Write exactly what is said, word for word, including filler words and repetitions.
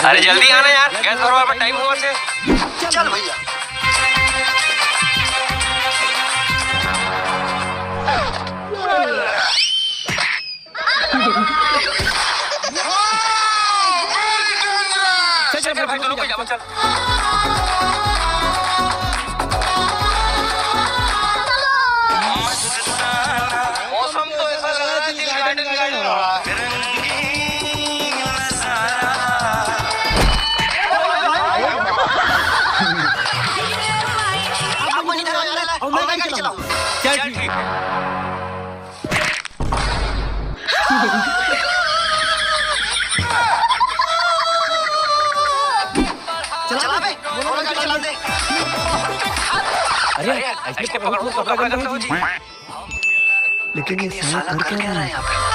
अरे जल्दी आना यार, गैस भरवाए बर टाइम होवत हे। चल भैया। चल, चल, भाई, दोनों को जाओ, चल। मौसम तो ऐसा लग रहा है कि गार्डन गार्डन हो रहा है। आप वहीं खड़े हो यार, और मैं गाड़ी चलाऊं। चल ठीक। चला बे, और गाड़ी चला दे। अरे, ऐसे पकड़ो तो कपड़ा गंदा हो जी। लेकिन ये साला कर क्या रहा है यहाँ पे?